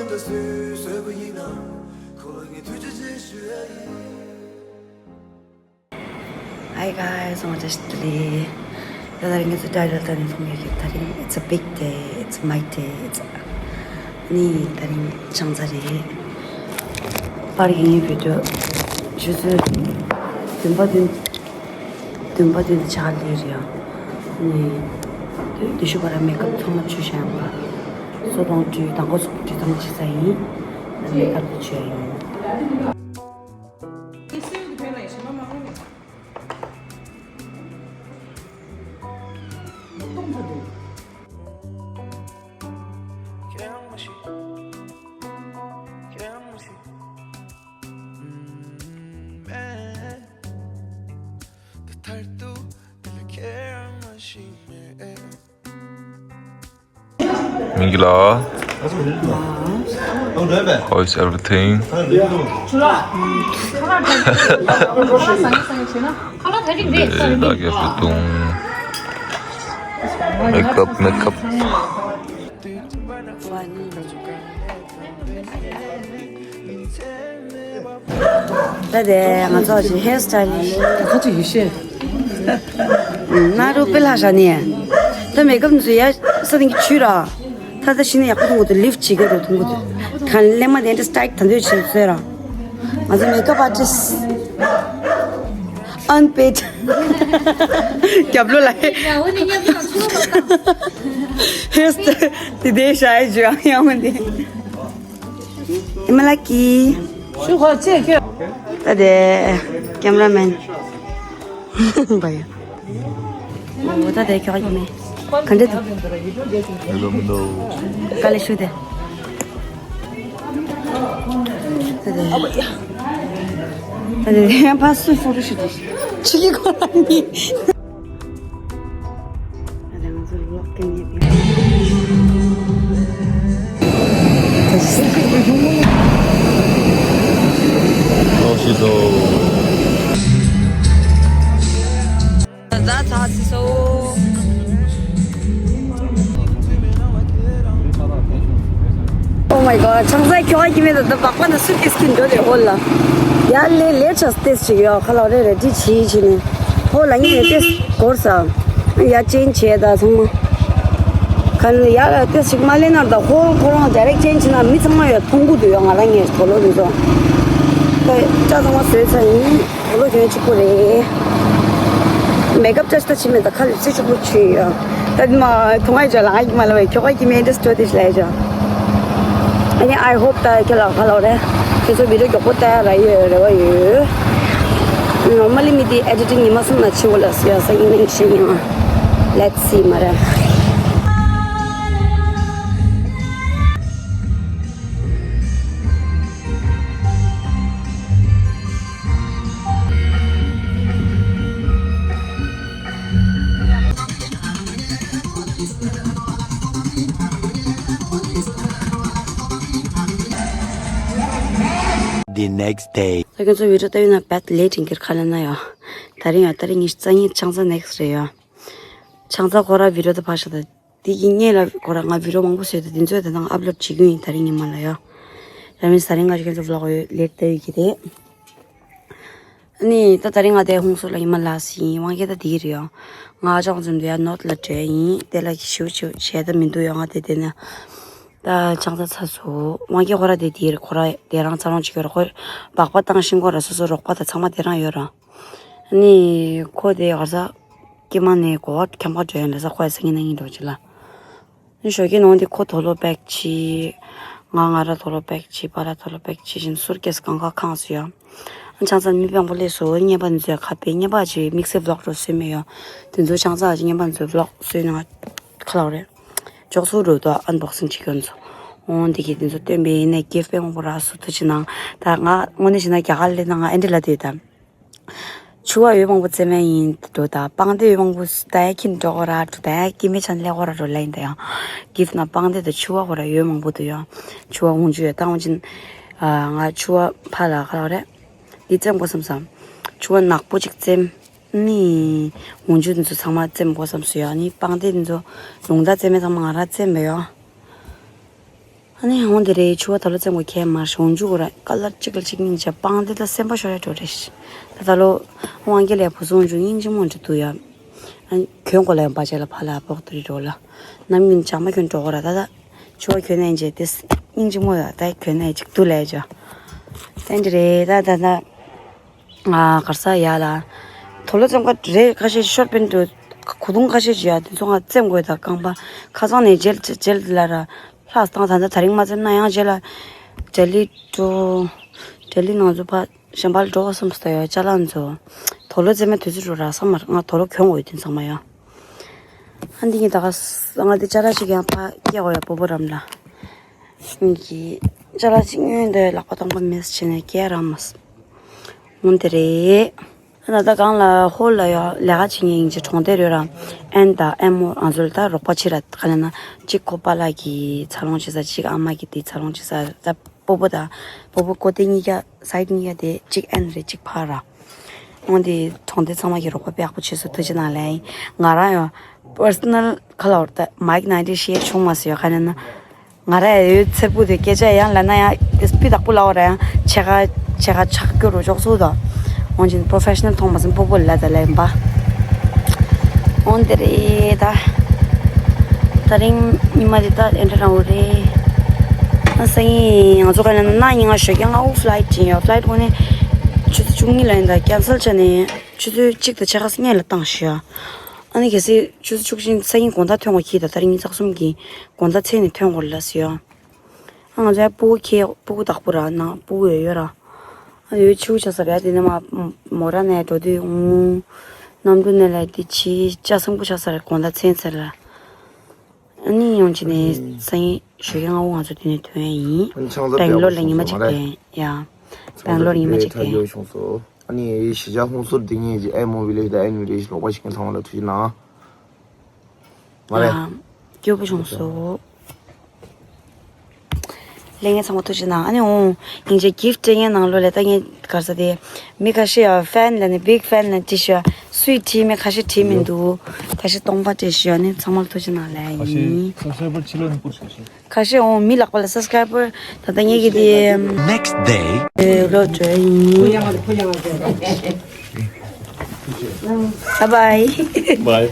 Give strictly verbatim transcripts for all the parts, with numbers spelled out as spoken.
Hi guys, ང་ཅག་ཞིག་ལས། ད་ལྟ་ང་ཚོ་ཌའི་རེག་ཊར་ནས་མཐོང་ཡོད་ཀྱི། ད་རིང་it's a big day, it's my day, it's a ནི་ད་རིང་ཆང་ས་རེད། པར་གྱི་ངའི་བི་ཌིའོ་ཆུ་ཚོད་བདུན་པ་བདུན་བདུན་པ་བདུན་དེ་ཆགས་ལེ་རེད་ཡ། ནི་དེ་ཤུ་བ་ར་མེག་ཨབ་ཚང་མ་བྱས་བཞག་ཡོད་པ། སོ་ལོང་བྲིས་དང་པོ་སོ་བྲིས་ཚང་མ་བྱས་ཚར་ཡིན། ད་མེག་ཨབ་དེ་བྱས་ཡིན། མིང་གི་ལ། How is everything? ལ་གེ་བུ་ཏུང་། མེག་ཨབ་མེག་ཨབ། ད་དེ་ང་ཚོ་ཞིག་ཧེར་སི་ཊའི་ལི་སི་ཊི། ཁ་ཚོ་ཡེ་ཤེས། ན་རུ་པི་ལྷ་ཤ་ནི། ད་མེག་ཨབ་ཚོ་ཡ་ས་དེང་གི་ཆུ་ར། ད་ད་ཤི་ནི་ཡག་པོ་མཐོང་གི་འདུག་ལིབ་ཅིག་ག་རུ་མཐོང་གི་འདུག་གང་ལེ་མ་དེ་འདྲ་སི་ཊའིལ་ད་འདོད་བྱེད་ཚོད་ར། ང་ཚོ་མེག་ཨབ་ཨར་ཊིསི་ཊི། Unpaid། རྒྱབ་ལོ་ལ། ཧེར་སི་ཊའི་ལི་སི་ཊི་དེ་དེ་ཤ་ཡ་ཇུ་ཡང་ཡང་མ་དེ། ཨེ་མ་ལ་ཀི། ཤུ་ཁོ་ཅེ་ཁྱོད། ད་དེ་ཀེམ་ར་མེན། བ་ཡ། འོ་ད་དེ་ཁྱོད་ཡིན་མེད། ག་འདྲ་འདུག་ཧེ་ལོ་མི་འདུག་དཀའ་ལས་ཞུ་དེ། ད་དེ། ད་དེ་ཕ་སུ་ཕོ་ཊོ་ཤུ་ཊི་ཆི་གི་ཁོ་རང་ནི། ང་ཚོ་ལོག་གི་ཉེ་དེ། ལོག་ཤི་དོ། ད་ད་ཚ་སི་སོ། Oh my god, ཆང་ས་ཁྱོ་ག་གི་མེད་ད། ད་བག་པ་ན་སུ་ཏེས་ཀིན་འགྲོ་རེ་ཧོལ་ལ། ཡ་ལེ་ལེ་ཆ་ཏེས་ཅིག་ཡོ་ཁ་ལོ་རེ་རེ་ཏི་ཆི་ཆི་ནི། ཧོ་ལ་ངི་ཏེས་གོར་ས། ཡ་ཅེན་ཆེ་ད་ཚང་མ། ཁ་ནི་ཡ་ལ་ཏེས་ཅིག་མ་ལེ་ནར་ད་ཧོ་ཁོ་རང་ཌའི་རེག་ཅེན་ཆི་ན་མི་ཚང་མ་ཡོད་མཐོང་གུ་དུ་ཡོ། ང་ལ་ངེ་དོ་ལོ་དུ་དོ། ད་ཅ་ཚང་མ་བཟོས་ཚ་ཡིན། ལོ་གྱོན་གཅིག་པོ་རེད། མེག་ཨབ་ཅ་ཅི་ད་ཕྱི་མེད་ད་ཁ་ལིབ་སི་གཅིག་པོ་ཆུ་ཡོད། ད་མ་ཐུང་ཨའི་ཅ་ལ་ཨ་ཡིག་མ་ལ་བའི་ཁྱོ་ག་གི་མེ་འདྲ་སི་ཊོ་དེ་ལ་ཡ་ཅ། ཨ་ནི་I hope ད་ཁྱེད་ལ་ཁ་ལོ་རེད། ཁྱེད་ཚོ་བི་ཌིའོ་མགྱོགས་པོ་ལྟ་ཡ་ར་ཡོད་རེ་བ་ཡོད། Normally མི་དེ་ཨེ་ཌི་ཊིང་ཉི་མ་གསུམ་ན་ཆེ་བོ་ལ་སི་ཡ་ས་ཡིན་ནིང་ཤེས་ཡིན། Let's see མ་རེད། The next day. ད་ཁྱོད་ཚོ་བི་ཌིའོ་ལྟ་ཡོད་ན་བད་ལེ་ཊིང་གིར་ཁ་ལེན་ན་ཡོ། ད་རིང་ཡོ་ད་རིང་ཉི་ཤུ་རྩ་གཉིས་ཆང་ས་ནེག་སི་རེད་ཡོ། ཆང་ས་ཁོ་ར་བི་ཌིའོ་ད་ཕར་ཤ་ད། དེ་གི་སྔོན་ལ་ཁོ་ར་ང་བི་ཌིའོ་མང་པོ་བཟོས་ཏེ་དེ་ཚོ་ད་ནང་ཨབ་ལོཌ་བྱེད་རྒྱུ་ཡིན་ད་རིང་ཉི་མ་ལ་ཡོ། ཡ་མིན་ད་རིང་ང་ཅག་ཁྱོད་ཚོ་བི་ལོག་ཡོད་ལེཊ་ད་ཡོད་ཀྱི་རེད། ཨ་ནི་ད་ད་རིང་ང་དེ་ཧུང་སུར་ལ་ཉི་མ་ལ་སི་ཡིན། དབང་སྐྱེས་ད་དེ་གི་རེད་ཡོ། ང་ཅག་ཚོ་འདི་ཡ་ནོར་ཐ་ལ་བྲོས་ཡིན། དེ་ལ་ཞིའུ་ཞིའུ་བྱས་ད་མི་འདུག་ཡོ། ང་དེ་དེ་ནས་ད་ཆང་ས་ཚ་སོ། དབང་སྐྱེས་ཁོ་ར་དེ་དེ་རེད། ཁོ་ར་དེ་རང་ཚ་རོང་ཅིག་ཡོད་ར། ཁོ་སྦག་པ་བཏང་ཤིང་ཁོ་ར་སོ་སོ་རོགས་པ་ད་ཚང་མ་དེ་རང་ཡོད་ར། ཨ་ནི་ཁོ་དེ་ག་ས། སྐྱེས་མ་ནས་གོ་བ་ཁྱམས་ཁ་བྲོས་ཡོང་ལ་ས་ཁོ་ཡ་སེང་གེ་ནང་ཡིན་འགྲོ་ཅི་ལ། ནི་ཞོགས་ཀྱི་ནང་དེ་ཁོ་དོ་ལོ་པེག་ཆི། ང་ང་ར་དོ་ལོ་པེག་ཆི། པ་ར་དོ་ལོ་པེག་ཆི་བཞིན་སུར་ཀེས་གང་ག་ཁང་སུ་ཡ། ཨ་ཆང་ས་མི་དཔང་པོ་ལས་སུ་བརྙན་པ་འཛོལ་ཁ་པའི་བརྙན་པ་ཅི་དམིགས་བསལ་བི་ལོག་འགྲོ་སུས་མེད་ཡོ། དེ་ཚོ་ཆང་ས་ཅི་བརྙན་པ་འཛོལ་བི་ལོག་སུས་ནང་ཁ་ལག་རེད། ཅོག་སུ་རུ་དོ་ཨན་བོག་སིང་ཅི་ཀྱོན་ཚོ། འོང་དེ་གི་དེ་ཚོ་སྟོན་པའི་ཡིན་ནས་ཀེ་ཕེ་མང་པོ་ར་སུ་ཐུ་ཅི་ནང་ད་ང་དངོས་གནས་བྱས་ན་རྒྱ་གར་ལས་ན་ང་ཨེ་འདྲི་ལ་དེ་དང་། ཆུ་བ་ཡོད་མང་པོ་བཙེམ་མེད་ཡིན་འགྲོ་ད། པང་གདན་ཡོད་མང་པོ་ད་ཡ་ཁྱིམ་འགྲོ་གོ་ར་འགྲོ་ད་ཡ་སྐྱེ་མེད་ཆ་ལས་གོ་ར་འགྲོ་ལ་ཡིན་ད་ཡང་། གིབ་ན་པང་གདན་དང་ཆུ་བ་གོ་ར་ཡོད་མང་པོ་འདུག་ཡང་། ཆུ་བ་འོང་རྒྱུ་ཡོད་ད་འོང་ཅིན། ང་ཆུ་བ་ཕ་ལ་ཁ་ལ་རེད། འདི་བཙེམ་གོ་བསམ་སམ། ཆུ་བ་ནག་པོ་ཅིག་བཙེམ། ནི། འོང་རྒྱུ་འདི་ཚོ་ཚང་མ་བཙེམ་གོ་བསམ་སུ་ཡང་ནི་པང་གདན་འདི་ཚོ། ལུང་ད་བཙེམ་མེད་ཚང་མ་ང་ར་བཙེམ་པ་ཡོང་། ཨ་ནི་འོང་དེ་རེད། ཆུ་བ་ད་ལོ་བཙེམ་དགོས་ཁྱད་མར་ཞོང་འཇུག་ར་ཀ་ལར་གཅིག་ལ་གཅིག་སྙིང་རྗེ་སྤང་དེ་ད་སེམས་པ་ཤོར་ཡ་འགྲོ་རེད། ད་ད་ལོ་དབང་རྒྱལ་ལས་བུ་སོང་འཇུག་སྙིང་རྗེ་མོ་འདྲ་འདུག་ཡ། ཨ་ནི་གྱོན་དགོས་ལ་ཡང་བ་ཅལ་ལ་ཕ་ལ་ཕོག་ཏུ་རི་འགྲོ་ལ། ནམ་རྒྱུན་ཇག་མ་གྱོན་འགྲོ་གོ་ར་ད་ད། ཆུ་བ་གྱོན་ནས་རྗེས་དེ་སྙིང་རྗེ་མོ་ཡ་ད་གྱོན་ནས་ཅིག་འདུག་ལས་ཅོ། ད་འདི་རེད་ད་ད་ད། ང་གར་ས་ཡ་ལ། དོ་ལོ་ཙམ་ཀ་རེད་ཁ་ཤས་ཤོར་པིན་དུ། གོ་དུང་ཁ་ཤས་ཅི་ཡ་དེ་ཚོ་ང་བཙེམ་དགོས་ད་རྐང་པ། ཁ་སང་ནས་མཇལ་མཇལ་ལ་ར། ལྷག་སྟངས་ད་ལྟ་ད་རིང་མ་བཙེམ་ན་ཡང་རྗེས་ལ། ལྡི་ལི་འགྲོ། ལྡི་ལི་ནང་ཚོ་ཕ་གཞན་པ་ལ་འགྲོ་བ་སོམས་སུ་ད་ཡོད་ཅ་ལག་ཚོ། དོ་ལོ་བཙེམ་མ་དུས་ཚོད་འགྲོ་ར་ས་མར་ང་དོ་ལོ་གྱོན་དགོས་དུས་ཚང་མ་ཡོད། ཨ་འདི་ངས་ད་ག་ང་དེ་ཅ་ལག་ཅིག་ཡང་ཕ་སྐྱེ་དགོས་ཡ་སྤོ་བོ་རམ་ལ། ངེད་ཀྱི་ཅ་ལག་ཅིག་ཉོས་འདི་ལག་པ་སྟོང་པ་མེད་བྱས་ནས་སྐྱེལ་ར་མ་སོང་། འོན་ཏེ་རེད། ད་ལྟ་གང་ལ་ཧོལ་ལ་ཡོད་ལས་ཀ་བྱེད་མཁན་ཡིན་གྱི་གྲོང་སྡེ་རེད་ར། ཨན་དང་ཨན་མོ་ང་ཚོ་ལ་ད་རོགས་པ་བྱེད་ར་ག་ལ་ན་གཅིག་ཁོ་པ་ལགས་ཀྱི་འཚར་ལོངས་བྱེད་ས་གཅིག་ཨ་མ་གི་དེ་འཚར་ལོངས་བྱེད་ས་ད་སྤོ་བོ་དང་སྤོ་བོ་ཀོ་ཏེ་གཉིས་ཀ་སའིད་གཉིས་ཀ་དེ་གཅིག་ཨན་རེད་གཅིག་ཕ་ར། འོན་ཏེ་གྲོང་སྡེ་ཚང་མ་གི་རོགས་པ་པེ་ཡག་པོ་བྱེད་སོང་ཐུགས་རྗེ་གནང་ལན་ང་རང་ཡང་པར་སོ་ནལ་ཁ་ལ་བར་ད་མའིག་ནང་དེ་ཤེར་བྱུང་མ་སོང་ཡོད་ག་ལ་ན། ང་ར་ཡོད་ཚེར་པོ་དེ་སྐད་ཆ་ཡང་ལབ་ན་ཡང་སྤི་དག་པོ་ལབ་པ་ར་ཡང་ཆེ་ཁ་ཆེ་ཁ་ཆག་སྐྱོ་རུ་ཅོག་སུ་དང་། འོན་ཅིན་པོ་རོ་ཕེ་ཤ་ནལ་མཐོང་མ་སོང་སྤོ་བོ་ལ་ད་ལན་པ། འོན་ཏེ་རེད་ད། ད་རིང་ཉི་མ་དེ་ད་ཨེ་འདྲ་རང་བོ་རེད། ཨ་སང་ཉིན་ང་ཚོ་ག་ལ་ན་ཉིན་ང་ཞོགས་ཀྱི་ང་འུ་ཕ་ལའིཊ་ཅིག་ཡོད་ཕ་ལའིཊ་འོ་ནི་ཆུ་ཚོད་བཅུ་གཉིས་ལ་ཡིན་ད་ཀན་སལ་བྱས་ནས་ཆུ་ཚོད་གཅིག་དང་ཕྱེད་ཀ་སྔོན་ལ་བཏང་ཤག་ཨ་ནི་གལ་སྲིད་ཆུ་ཚོད་བཅུ་གཅིག་སང་ཉིན་དགོང་དག་ཐོན་དགོས་ཁྱི་ད་ད་རིང་ཉིན་ཚགས་གསུམ་གྱི་དགོང་དག་མཚན་ནས་ཐོན་དགོས་ལ་ཟེར་ཡོད། ཨ་ང་ཚོའི་སྤུ་གུ་ཁྱི་སྤུ་གུ་བདག་པོ་ར་ན་སྤུ་གུ་ཡོད་ཡོད་ར། ཨ་ཡོད་ཆུ་ཆ་ས་ར་དེ་ནས་མ་མོ་ར་ནས་འགྲོ་དུས་འུ་གནམ་གྲུ་ནས་ལ་དེ་ཆི་ཅ་སང་སྤུ་ཆ་ས་ར་དགོང་དག་མཚན་ཚེ་ལ། ཨ་ནི་ཡོང་ཅི་ནས་སང་ཉིན་ཞོགས་ཀྱི་སྔ་པོ་ང་ཚོ་དེ་ནས་ཐོན་ཡིན། ཨ་ནི་ཆང་ས་སྦེང་ལོར་ལ་ཉི་མ་གཅིག་ཐོན་ཡ། སྦེང་ལོར་ཉི་མ་གཅིག་ཐོན་ཡ། ཨ་ནི་གཞིས་ཆགས་ཧོང་སོར་དེ་ངས་ཀྱི་ཨེ་མོ་བི་ལེ་ཇི་དང་ཨེ་ནུ་རེ་ཞིག་ལོག་པ་ཞིག་གི་ཚང་མ་ལ་ཐུགས་རྗེ་གནང་། མ་རེད། ཡ། སྐྱོ་པོ་བྱུང་སོ། ལས་ངན་ཚང་མ་ཐུགས་རྗེ་གནང་། ཨ་ནི་འོང་། སྙིང་རྗེ་གིཕ་སྤྲད་མཁན་ནང་ལོགས་ལས་ད་ངས་གར་ས་དེ། མི་ཁ་ཤས་ཡ་ཕེན་ལ་ནི་བིག་ཕེན་ལ་ནི་བྲིས་ཤག་སུས་བྲིས་མེད་ཁ་ཤས་བྲིས་མི་འདུག་ཁ་ཤས་སྟོང་པ་བྲིས་ཤག་ཨ་ནི་ཚང་མ་ལ་ཐུགས་རྗེ་གནང་ལབ་ཡིན། ཁ་ཤས་སབ་སི་ཀ་རའིབ་བྱེད་ལ་ནི་པུར་ཤག་ཤག་ཁ་ཤས་འོང་མི་ལག་པ་ལ་སབ་སི་ཀ་རའིབ་བར་ད་ལྟ་ངེད་ཀྱི་དེ་Next day. རོ་བྲོ་ཡིན། Bye bye. Bye.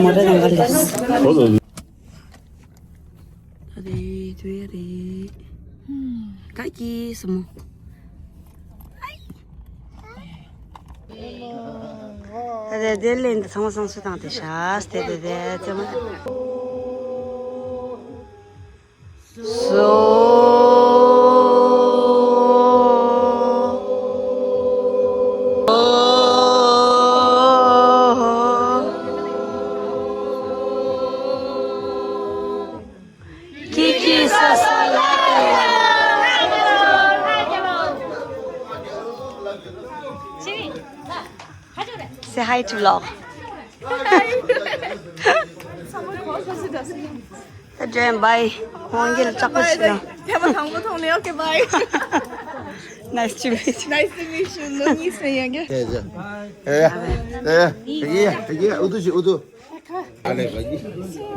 མོ་ཊ་ནང་ག་ལས། ད་རེད་དུ་ཡ་རེད། ག་གི་སི་མོ། ཨ་དེ་དེ་ལེན་དེ་ཚང་མ་སང་སུ་དང་དེ་ཤ་སྟེ་དེ་དེ་དེ་མ། སོ། ཀི་ཀི་སོ་སོ་ལ། Say hi to vlog. ད་འདྲེན་བྷའི། ཧོང་གི་ལ་ལྕགས་པོ་ཞིག་ལ། ཐེངས་མ་དང་པོ་མཐོང་ནས་ཨོ་ཀེ་བྷའི། Nice to meet you. Nice to meet you. ནོ་ཉིས་སེ་ཡང་གི། ཡ་ཡ་ཡ་ཡ། ཨུ་དུ་ཞིག་ཨུ་དུ། བྷའི་ཨ་ནི།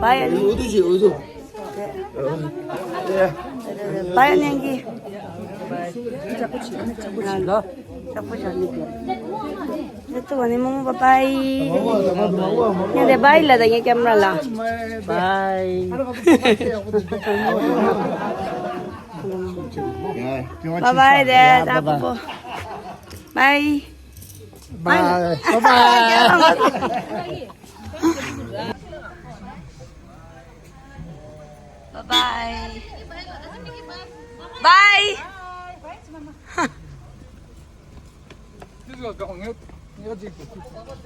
བྷའི་ཨ་ནི་ཡང་གི། ལགས་སོ། ལགས་སོ། ཉེ་དུ་བ་ནི་མོ་བྷའི་བྷའི། ཉེ་དུ་བྷའི་ལ་ད་ཉེ་ཀེམ་ར་ལ། བྷའི། བྷའི་བྷའི་དེ་ད་པོ་པོ། བྷའི། བྷའི། བྷའི། བྷའི། Bye bye. Bye.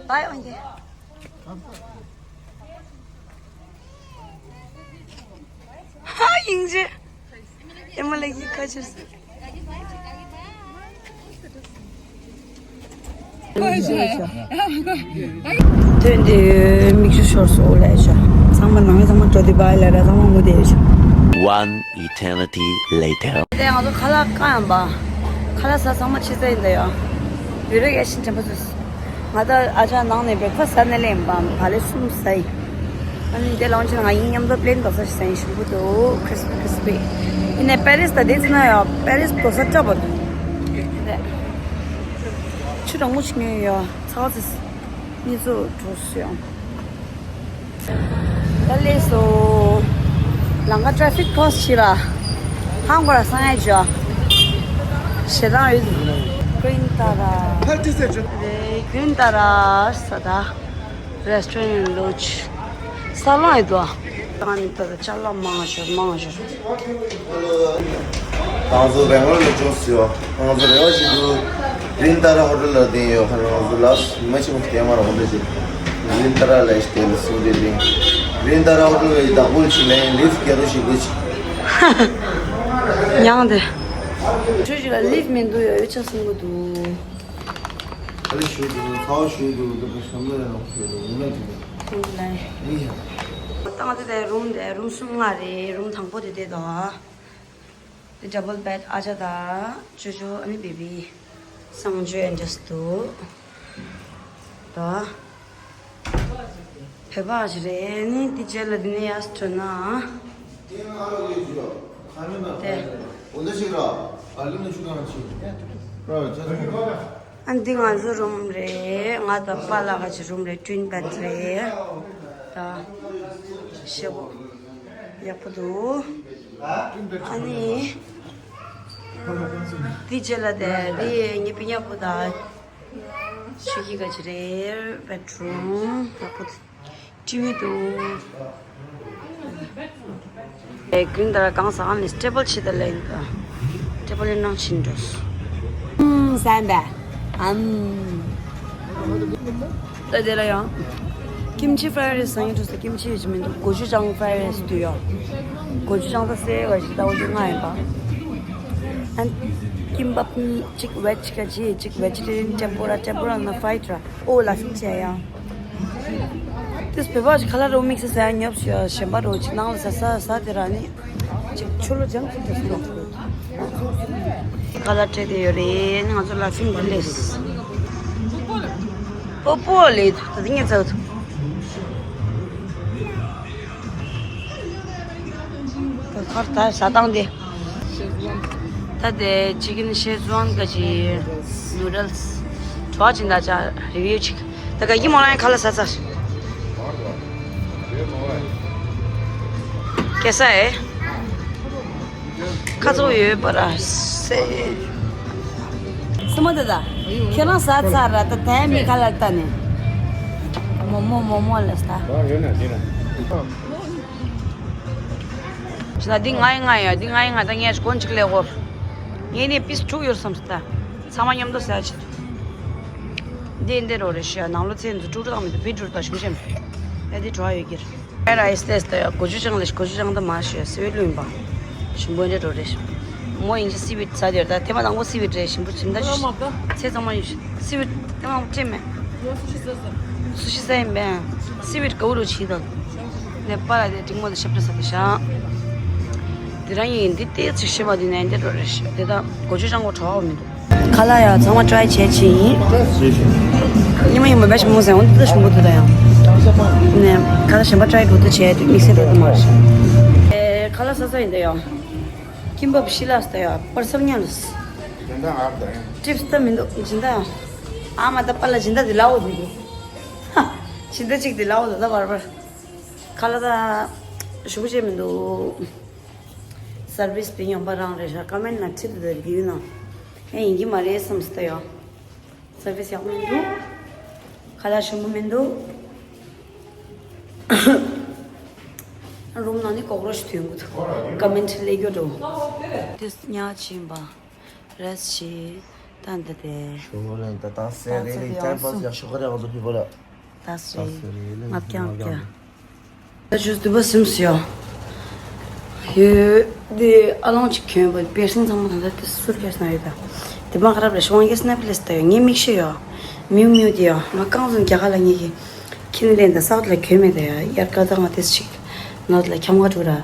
Bye, Angie. ཧ་ཡིན་ཅི། ཨེ་མ་ལགས་ཀྱི་ཁ་ཆེ། ཐོན་དུས་མིག་ཆུ་ཤོར་སོང་ལས་ཤོག་ཚང་མ་ནང་མི་ཚང་མ་འགྲོ་དུས་བྷའི་ལབ་ར་ཚང་མ་ངུ་བསྡད་ཡོད་ཤག One eternity later. དེ་ང་ཚོ་ཁ་ལག་བཀག་ཡང་པ། ཁ་ལག་ཟ་ཚང་མ་ཕྱི་ཟ་ཡིན་ད་ཡོད། བི་ར་ཡ་ཤིན་དྲན་པ་ཚོས། ང་ད་ཨ་ཅག་ནང་ནས་བྷེག་ཕ་སི་ཟ་ནས་ལེན་པ་བ་ལེ་གསུམ་ཟ་ཡིན། ཨ་ནི་དེ་ལོང་ཆེན་ང་ཡིན་མཉམ་དུ་པླེན་དོ་ས་ཞིག་ཟ་ཡིན་ཞུ་གི་འདུག་ཁྲིསཔ་ཁྲིསཔི། ཡིན་ནའི་པེ་རིས་དང་དེ་ཚོ་ན་ཡང་པེ་རིས་དོ་ས་སྐྲག་པ་འདུག་ཆུ་གྲང་མོ་ཞིག་ཉོས་ཡོད། ཚ་བ་ཚིས་གཉིས་ཚོ་འགྲོ་སོང་། ད་ལས་སོ། ལང་ཀ་ཊེ་ཕིག་ཁོ་སི་ཤི་ར། ཧང་གོ་ར་སང་ཡ་ཇོ། ཞེ་སྡང་ཡོད། ཀུན་ཏ་ར། རེ་ཀུན་ཏ་ར་ས་ད། རེ་སི་ཊོ་རན་ཊ་ལོ་ཇི། ས་ལོང་ཡོད་དོ། ད་ནི་ད་ད་ཅ་ལག་མང་ཤོར་མང་ཤོར། ང་ཚོ་བེང་ལོར་ལ་འབྱོར་སོང་། ང་ཚོ་རེ་བ་ཞིག་འདུག་རིན་ཏཱ་ར་ཧོ་ཊེལ་ལ་བསྡད་ཡོད། ཁ་ལ་ང་ཚོ་ལ་མ་ཆེ་མོ་བསྟན་མ་ར་འོ་འདྲ་ཅིག་རིན་ཏཱ་ར་ལ་བསྡད་ལ་སུ་རེད་རིན། རིན་ཏཱ་ར་ཧོ་ཊེལ་བའི་བདག་པོ་ཅིག་ལན་ལིབ་རྒྱ་རུ་ཞིག་དགོས་ཅིག་མྱང་དེ། ཁྱོད་ཅིག་ལ་ལིབ་མི་འདུག་ཡོད་ཡོད་ཆ་སུན་གི་འདུག་ཨ་ལེ་ཞུ་འདུག་ཚ་བ་ཞུ་འདུག་འདུག་གི་ཤམ་ལ་ཡང་ཞུ་འདུག་ཡིན་ན་ཅིག་ཁོང་ལ་ཡིན་ཡང་། ཏང་དེ་དེ་རུམ་དེ་རུམ་གསུམ་ལྔ་རེད། རུམ་དང་པོ་དེ་དེ་དང་། དེ་ཌབ་བལ་བེཌ་ཨ་ཅག་དང་ཅོ་ཅོ་ཨ་ནི་བེ་བི། སང་ཇོ་ཨེན་ཇེས་འདུག་ད། བོད་པ་ཞིག་རེད། ནི་དེ་རྗེས་ལ་དེ་ནས་ཡར་འགྲོ་ན། དེ། ཨ་འདི་ང་ཚོ་རུམ་རེད། ང་དང་པཱ་ལགས་ཀྱི་རུམ་རེད། ཊུན་བེཌ་རེད། ད་ཞེ་པོ་ཡག་པོ་འདུག་ཨ་ནི། དེ་རྗེས་ལ་དེ་རེད། ངའི་སྤུན་ཉག་པོ་དང་ཆུ་ཁྱི་ག་ཅི་རེད། བེཌ་རུམ་ཡག་པོ་འདུག་ཊི་ཝི་འདུག་ཨེ་ཀུན་ད་གང་ཟག་ཨ་ནི་སི་ཊེ་བལ་ཆེ་ད་ལེན་ད། ཊེ་བལ་ནང་ཕྱིན་འགྲོ། ཨམ་ཟན་པ། ཨམ། ད་དེ་ལ་ཡང་། ཀིམ་ཆི་ཕ་རའེ་རའེ་སི་བཟང་ཡིན་འགྲོ་ས་ཀིམ་ཆི་ཡོད་ཀྱི་མི་འདུག་གོ་ཅུ་ཅང་ཕ་རའེ་རའེ་སི་འདུག་ཡ། གོ་ཅུ་ཅང་ད་སེ་བ་ཞིག་ད་འོ་དེ་ལྔ་ཡིན་པ། ཨན། ཀིམ་པབ་གཉིས་གཅིག་བེ་ཇི་ག་ཅི་གཅིག་བེ་ཇི་ཊེ་རི་ཡན་ཊེམ་པུ་ར་ཊེམ་པུ་ར་ན་ཕ་རའེ་ཌ་རའེ་ཨོ་ལ་ཕིང་བྱས་ཡ། དེས་བོད་པ་ཞིག་ཁ་ལག་རོ་དམིགས་བསལ་ཟ་ཡ་ཉོབ་ཞིག་གཞན་པ་རོ་ཅིག་ནང་ལ་ཟ་ཟ་ཟ་དེ་ར་ནི། ཅིག་ཆུ་ལོ་ལྗང་ཁུ་དེ་སོང་། ཁ་ལག་སྤྲད་དེ་ཡོད་རེད། ང་ཚོ་ལ་ཕིང་གི་ལེས། པོ་པོ་ལེ་ད་དེ་ངས་ཚར་ཐུབ། ཁར་ད་ཟ་སྟངས་དེ། ད་དེ་ཅི་ཀེན་ཤེ་ཛུ་ཝན་ག་ཅི་ནུ་ཌལ་སི། བྲོ་བ་ཅིག་ད་ཅ་རི་བིའུ་ཅིག་ད་ག་གི་མོ་ལ་ཡང་ཁ་ལག་ཟ་ཚར། ཀེ་ས་ཨེ། ཁ་ཚོགས་ཡོད་པ་ར་སེ། སི་མ་ད་ད། ཁྱེད་རང་ཟ་ཚར་ར་ད་དེ་མི་ཁ་ལག་ད་ནི། མོ་མོ་མོ་མོ་ལ་ཟ། ཅི་ན་འདི་ང་ཡི་ང་ཡ། འདི་ང་ཡི་ང་། ད་ངས་གོན་ཅིག་ལས་འོར། ངས་ནས་པིས་དྲུག་ཡོད་བསམ་སོང་ད། ཚང་མ་མཉམ་དུ་ཟ་ཆེད་དུ། འདི་འདི་རོ་རེ་ཤི་ཡ། ནང་ལོ་ཚེ་འཛུ་དྲུག་དྲུག་དང་མི་འདུག་བི་དྲུག་དང་ཞུམ་ཞུམ། ཡ་འདི་གྲོ་ཡོད་ཀྱིར། ཨེ་ར་ཨེ་སྟེ་སྟེ་ཡ། གོ་ཆུ་ཅང་ལེ་ཤི། གོ་ཆུ་ཅང་ད་མ་ཤི་ཡ། སི་བེ་ལུ་ཡིན་པ། ཞིམ་པོ་འདྲ་རོ་རེ་ཤི། མོ་ཡིན་གྱི་སི་བིད་ཟ་དེར་ད་ཐེངས་མ་དང་པོ་སི་བིད་རེད། ཞིམ་པོ་ཞིམ་ད་ཤི། ཚེ་ཚང་མ་ཡོད་ཤི། སི་བིད་ཐེངས་མ་དང་པོ་སྤྲད་མེད། སུ་ཤི་ཟ་ཡིན་པས། སི་བིད་ག་བོ་རུ་ཆི་དང་། ནེ་པ་ལ་དེ་འགྲིག་མོ་དེ་ཞབས་བྲོ་ས་དེ་ཤ། དེ་རང་ཡིན་འདི་ལྟས་ཚིག་ཤེས་པ་དེ་ནས་འདི་འགྲོ་རེད་ཤག་དེ་དག་གོ་ཆོད་ཅང་གོ་གྲོགས་མི་འདུག་ཁ་ལག་ཡ་ཚང་མ་ཊ་རའེ་བྱས་ཕྱིན་ཡིན། ཉི་མ་ཡིན་པ་བེ་ཤ་མོ་ཟེར་འོན་ཏེ་ཞུམ་པོ་དེ་དང་ཡང་། ནས་ཁ་ལག་གཞན་པ་ཊ་རའེ་འགྲོ་དུ་བྱས་དུས་དམིགས་བསལ་འགྲོ་དུ་མ་རེད་ཤག་ཨེ་ཁ་ལག་ས་ས་ཡིན་དེ་ཡང་། ཀིམ་པབ་ཤི་ལ་སྟ་ཡ་པར་སལ་ཉལ་སི། དེ་འདྲ་ཨར་དང་ཡང་། ཊིབ་སི་ད་མི་འདུག་སྦྱིན་བདག་ཨ་མ་ད་པ་ལ་སྦྱིན་བདག་དེ་ལའོ་དེ་གི། ཧ། སྦྱིན་བདག་གཅིག་དེ་ལའོ་ད་ད་བར་བར། ཁ་ལག་ད་ཞུ་བྱེད་མི་འདུག་སར་བིས་པི་ཡོང་པ་རང་རེད་ཤག་ཀ་མེན་ན་ཁྲིད་དེ་རིག་ཡུལ་ན། ཨེ་ཡིན་གྱི་མ་རེད་བསམ་སྟེ་ཡོད། སར་བིས་ཡག་པོ་མི་འདུག་ཁ་ལག་ཞིམ་པོ་མི་འདུག་རུམ་ནང་ནས་ཀོག་རོ་ཆི་ཐོན་གི་འདུག་ཀ་མེན་ལས་རྒྱུ་འགྲོ། དེ་ཉག་ཕྱིན་པ། རེས་ཤི། ཏན་ཏན་ཏན། ཞོགས་ལན་ད་ད་སེ་རེ་ལེ་ཏན་པ་ཡག་ཤོག་རེ་ང་ཚོ་ཕི་བོ་ལ། ད་སེ། ང་རྐྱང་རྐྱང་། ད་ཆུ་དུ་བ་སིམ་སི་ཡོ། ཡོད། དེ་ཨ་ལོང་ཅིག་གྱོན་པ་པེར་སིང་ཚང་མ་ད་ད་དེ་སུར་ཁྱེར་སོང་ཡོད་ད། དེ་མ་ཁ་རབ་ལ་ཤོང་གེ་སྣ་པི་ལེ་སི་ད་ཡོད། ངའི་མིག་ཤེལ་ཡོད། མིའུ་མིའུ་དེ་ཡོད། ང་རྐང་བཙུན་རྒྱ་གར་ལ་ངེད་ཀྱི་ཁྱི་ནི་ལེན་ད་སག་ལ་གྱོན་མེད་ད་ཡོད། དབྱར་ཁ་ད་ང་དེ་ཅིག་ནོར་ལ་འཁྱམ་ག་འགྲོ་ར།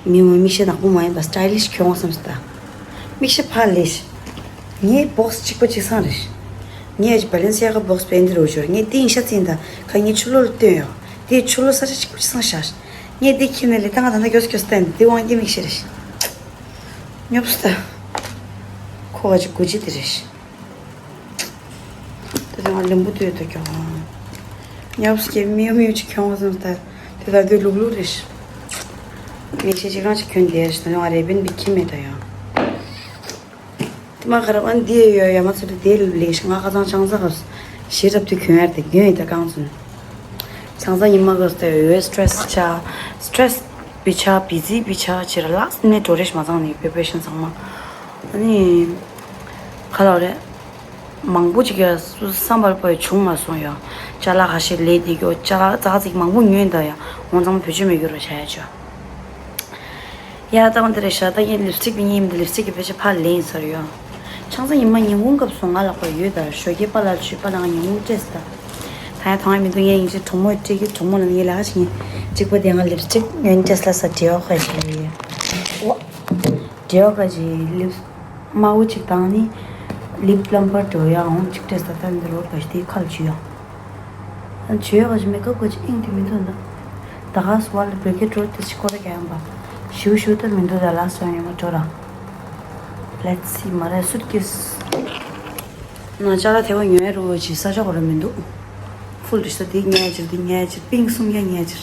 མིའུ་མིག་ཤེལ་ནག་པོ་མ་ཡིན་པ་སི་ཊའི་ལི་ཤི་གྱོན་འོང་བསམ་སི་ད། མིག་ཤེལ་ཕར་ལས་ཤི། ངའི་བོག་སི་གཅིག་པ་གཅིག་སང་རེད། ངས་ཨ་ཅི་བྷ་ལེན་སི་ཡ་ག་བོག་སི་པན་དི་རུ་ཤོར། ངས་ཏིང་ཤ་ཚིན་ད་ཁ་ངའི་ཆུ་ལོར་བཏོན་ཡོད། དེ་ཆུ་ལོ་ས་ཆ་གཅིག་པུ་ཅིག་སང་ཤར། ངས་དེ་ཁྱེར་ནས་ལས་ད་ང་ད་ལྟ་མགྱོགས་མགྱོགས་བསྟན་དེ་དབང་སྐྱེ་མིག་ཤེས་རེད། ཉོབ་སྟ། ཁོ་ག་ཅིག་དགུ་ཅི་དེ་རེད། དེ་ང་ལེན་པོ་ལྟོས་དོ་ཀྱང་། ཉོབ་སྐྱེ་མིའུ་མིའུ་ཅིག་ཁྱོང་བ་སང་ད། དེ་ད་དུས་ལུག་ལུག་རེད། ངས་ཆེ་ཅིག་རང་ཅིག་ཁྱོན་དེ་རེད་ད་ང་རེ་བན་པི་ཁྱི་མེད་ད་ཡང་། དེ་མ་ཁ་ར་ཨན་དེ་ཡོད་ཡ་མ་ཚོད་དེ་ལེགས་ང་ཁ་ཚང་ཆང་ས་ག་ཤེས་རབ་དེ་གྱོན་ཡར་དེ་གྱོན་ཡི་ད་གང་ཚུན། ཆང་ས་ཉི་མ་ག་སྟེ་ཡོད་སི་ཊེ་སི་ཆ་སི་ཊེ་སི་བི་ཆ་བི་ཛི་བི་ཆ་ཆེ་ར་ལགས་ནས་འགྲོ་རེས་མ་ཚང་ནི་པེ་པེ་ཤན་ཚང་མ། ཨ་ནི། ཁ་ལག་རེད། མང་པོ་ཅིག་ཡ་སུ་བསམ་པར་པའི་བྱུང་མ་སོང་ཡ། ཅ་ལག་ཁ་ཤས་ལས་དེ་གྱོ་ཅ་ལག་ཙག་ཙིག་མང་པོ་ཉོས་ད་ཡ་འོང་ཚང་མ་བེད་སྤྱོད་མེད་གྱུར་བ་བྱ་ཡ་ཆོ། ཡ་ཏང་དེ་རེད་ཤག་ད་ངས་ལིབ་སི་ཊིག་པའི་ཉིན་ལིབ་སི་ཊིག་གི་ཕལ་ཆེར་ཕར་ལེན་ཚར་ཡོད། ཆང་ས་ཉི་མ་ཉིན་གུང་སྐབས་སུ་ང་ལག་པར་ཡོད་ད་ཞོ་སྐྱེས་པ་ལ་ཆུ་པ་ལ་ང་ཉིན་གུང་སྤྲད་ད། ད་ཡ་ཐང་ཡ་མི་འདུག་ངས་ཡིན་ཅིག་གྲོགས་མོ་སྤྲད་ཀྱི་གྲོགས་མོ་ལ་ངས་ལ་ཁ་ཞིག་ཡིན་གཅིག་པ་དེ་ང་ལིབ་སི་ཊིག་ངན་སྤྲད་ལ་ས་བྲེ་བ་ཁ་ཞིག་ཡོད། ཨོ། བྲེ་བ་ཁ་ཞིག་ལིབ་དམར་པོ་ཅིག་དང་ནི། ལིབ་པ་ལམ་པར་བྲེ་བ་ཡ་འོང་ཅིག་སྤྲད་ས་ད་འདི་རོ་ཁ་ཞིག་དེའི་ཁ་ལ་ཆུ་ཡ། བྱོས་ཡོད་ག་ཅིག་མེ་ཀབ་ག་ཅིག་ཨིང་དེ་མི་འདུག་ད། ད་ག་སུ་བ་ལ་བོད་སྐད་འགྲོ་དེ་ཅིག་སྐོར་ར་རྒྱག་ཡང་པ། ཞུ་ཞུ་ཏེ་མི་འདུག་ད་ལ་སོང་ཡོང་མ་འགྲོ་ར། Let's see མ་རེད་སུཊ་ཀེ་སི། ན་ཅ་ལག་ཐེ་བ་ཉོ་ཡ་རུ་བ་ཅིག་ས་ཆ་གོ་ར་མི་འདུག་ཕུལ་རི་ས་དེ་ཉལ་ཅིག་དེ་ཉལ་ཅིག་པིང་གསུམ་ཉལ་ཉལ་ཅིག་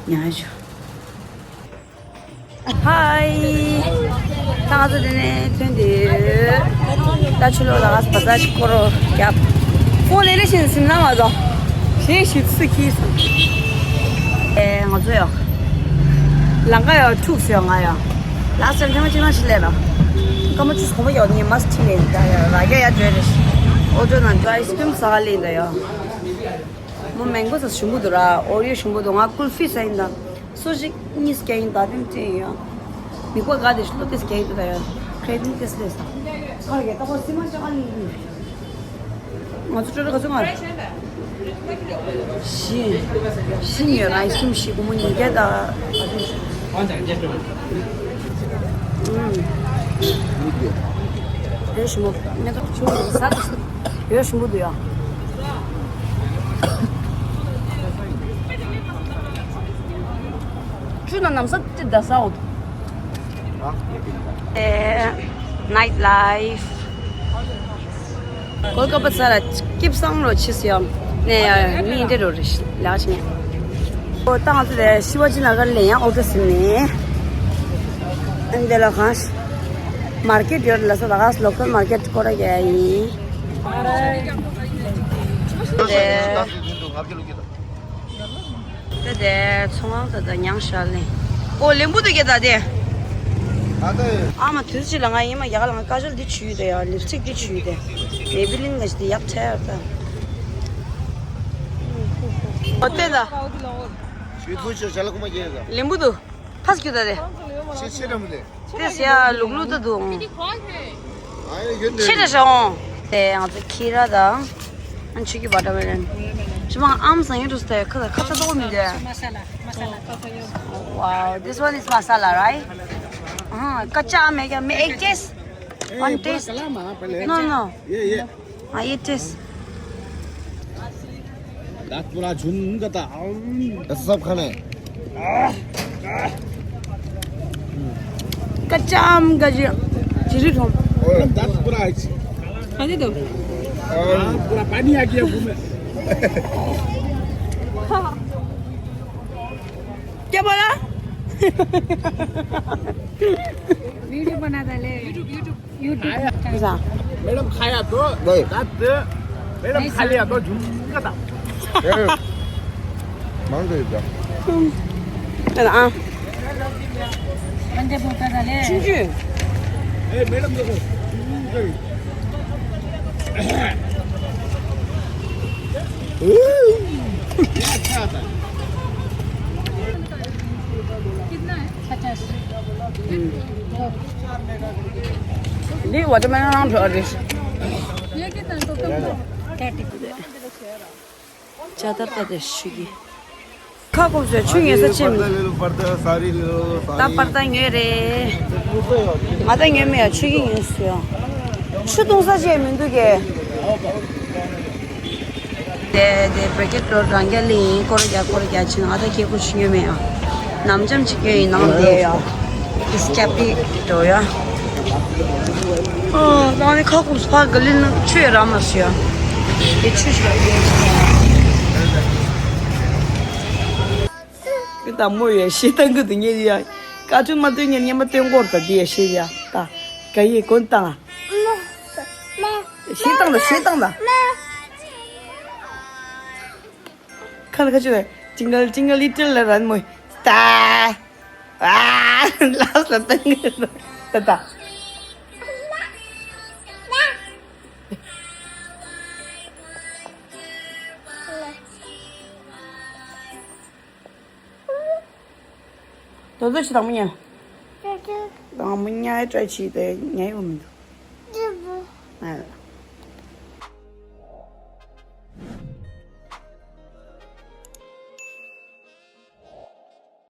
ཉལ་ཅིག་ཧའི། ད་ང་ཚོ་དེ་ནས་ཐོན་ཏེ་ད་ཆུ་ལོག་ལ་ག་བ་ཟ་ཞིག་སྐོར་རོ་རྒྱབ། ཁོ་ལེ་ལེ་བཞིན་ཟིན་ན་མ་ཚོ་ཞེས་ཞིག་སུ་ཁྱིས་སོང་། ཨེ་ང་ཚོ་ཡོ། ལང་ཀ་ཡོ་འཁྲུགས་སོ་ང་ཡོ། ལ་སེམས་ཐེངས་མ་གཅིག་ན་ཞིག་ལས་ན། ཀ་མ་ཅིག་གོམ་པ་ཡོ་ནི་མ་སི་ཁྲི་ལེན་ད་ཡོ་ར་རྒྱ་ཡ་འཇོལ་རེ་ཞིག་ཨོ་ཅོ་ན་འཇོལ་ཨའི་སི་ཀྲིམ་ཟ་ག་ལེན་ད་ཡོ། མོ་མེང་གོ་ས་ཞིམ་པོ་འདུག་ར་ཨོ་རི་ཡོ་ཞིམ་པོ་འདུག་ང་ཀུལ་ཧྥི་ཟ་ཡིན་ད། སོ་ཞིག་གཉིས་སྐྱ་ཡིན་ད་དེམ་ཅན་ཡོད། མི་གོ་ག་དེ་ཤི་ལོ་དེ་སྐྱ་ཡིན་ད་ཡོད། ཁྲེ་དིན་དེ་སླེ་ས། ཁ་གེ་ཏག་པ་སི་མ་ཅག་ཨ་ལི་ལི། ང་ཚོ་ཅོ་ཅོ་ག་ཚོད་ང་རེད། ཤི། ཤི་ཉོས་ར་ཨའི་སི་ཀྲིམ་ཤི་སྒོར་མོ་ཉིས་བརྒྱ་ད། ཨུམ། ཡོད་ཞིམ་པོ་མེ་ཏོག་ཆུ་ཟ་དེ་ཤི། ཡོད་ཞིམ་པོ་འདུག་ཡ། ཆུ་ན་ནམ་ས་ཏི་ད་ས་འོ། ཨེ། ནའིཊ་ལའིཕ། གོལ་ཀ་པ་ཚ་ལ་སྐྱིབས་སང་རོ་ཆིས་ཡོང་། ནས་ཡ་མི་འདྲ་རོ་རེ་ལག་ཆིན། ཨོ་ཏང་ཚེ་ཤི་བ་ཅི་ན་གར་ལེན་ཡང་ཨོ་ཏོ་སིན་ནི། ཨན་དེ་ལ་ཁང་། མར་ཀེཊ་ཡོད་ལ་ས་ད་ག་ལོ་ཀལ་མར་ཀེཊ་སྐོར་ར་རྒྱག་ཡིན། དེ་དེ་ཚོང་ཁང་དེ་དེ་ཉང་ཤར་ལེ། ཨོ་ལེན་པོ་དེ་གེ་ད་དེ། ཨ་མ་དུས་ཅི་ལ་ང་ཡིན་མ་རྒྱ་གར་ལ་ང་ཀ་ཇལ་འདི་བྱུས་དེ་ཡ་ལིབ་སི་ཊིག་འདི་བྱུས་དེ། མེ་བི་ལིན་ག་ཞིག་དེ་ཡག་ཆེ་ཡ་ད། ཨོ་དེ་ད། ལེན་པོ་དུ། ཕ་སི་ཁྱོད་ད་དེ། ཤེས་ཤེས་རམ་ལེ། དེ་སི་ཡ་ལུག་ལུག་ད་དུ། ཨ་ཡ་ཡོད་ནི། ཤེས་རེ་ཤོང་། དེ་ང་ཚོ་ཁི་ར་དང་། ཨན་ཆུ་ཀི་བ་ཏ་མེ་ལན། ཅི་མ་ཨམ་སང་ཡོད་དུ་སྟེ་ཁ་ད་ཁ་ཚ་དོག་མི་འདུག Wow, this one is masala, right? Uh, kacha ame kya? Main ek taste? One taste? No, no. हाँ, ये टेस्ट। दांत पूरा झुम गता। ये सब खाना है। कच्चा आम का जी, चिली थम। दांत पूरा है। हाँ जी तो। पूरा पानी आ गया मुंह में। क्या बोला? वीडियो बना डाले। YouTube, YouTube। YouTube। मैडम खाया तो नहीं। दांत, मैडम खा लिया तो झुम गता। ए, मांग दे जा। चल आ। बंदे बोलता डाले। जी। ए, मैडम देखो। ये अच्छा आता है। कितना है? पचास। हम्म। नहीं, watermelon हम थोड़ा दिस। ये कितना तो कम है। थर्टी। ཅ་ལག་ད་དེ་ཤུ་གི། ཁ་ཁོམ་སོ་ཆུ་ངེས་ས་ཆེ་མི། ད་པར་ད་ཉོས་རེད། ང་ད་ཉོས་མེད་ཡ་ཆུ་གི་ཉོས་སོ་ཡ། ཆུ་བཏུང་ས་ཆེ་མི་འདུག་གས། དེ་དེ་བྷེ་ཀེ་ཊི་རོ་རང་རྒྱ་ལི་ཡིན། སྐོར་རྒྱག་སྐོར་རྒྱག་ཕྱིན། ང་ད་ཁྱེད་ཀོ་ཆུ་ཉོས་མེད་ཨ། ནམ་ཅམ་ཅིག་ཉོས་ཡིན་ནང་དེ་ཡ། ཨིས་ཀེབ་ཏི་འགྲོ་ཡ། ཨ་ད་ནི་ཁ་ཁུག་ཕ་གི་ལི་ནི་ཆུ་ཡ་ར་མ་སུ་ཡ། དེ་ཆུ་ཞིག་ལ་དེ་ད་མོ་ཡ་ཤེས་སྟངས་གི་དུ་ཉེ་ཡ། ཀ་ཊུན་མ་སྟོན་ཉེ་ཉེ་མ་སྟོན་སྐོར་ད་དེ་ཡ་ཤེས་ཡ། ད་ག་ཡེ་གོན་བཏང་ཨ། ཤེས་སྟངས་ད་ཤེས་སྟངས་ད། ཁ་ལ་ཁ་ཆུ་ལ་ཅིང་གལ་ཅིང་གལ་ལི་ཊལ་ལ་རན་མོ་ད། ཨ་ལ་ས་ཏང་གི་ད་ད། དོ་དོ་ཆི་དང་མོ་ཉ། དང་མོ་ཉ་ཡ་བཀྲ་ཆི་དེ་ཉ་ཡོང་མི་འདུག་ཨ།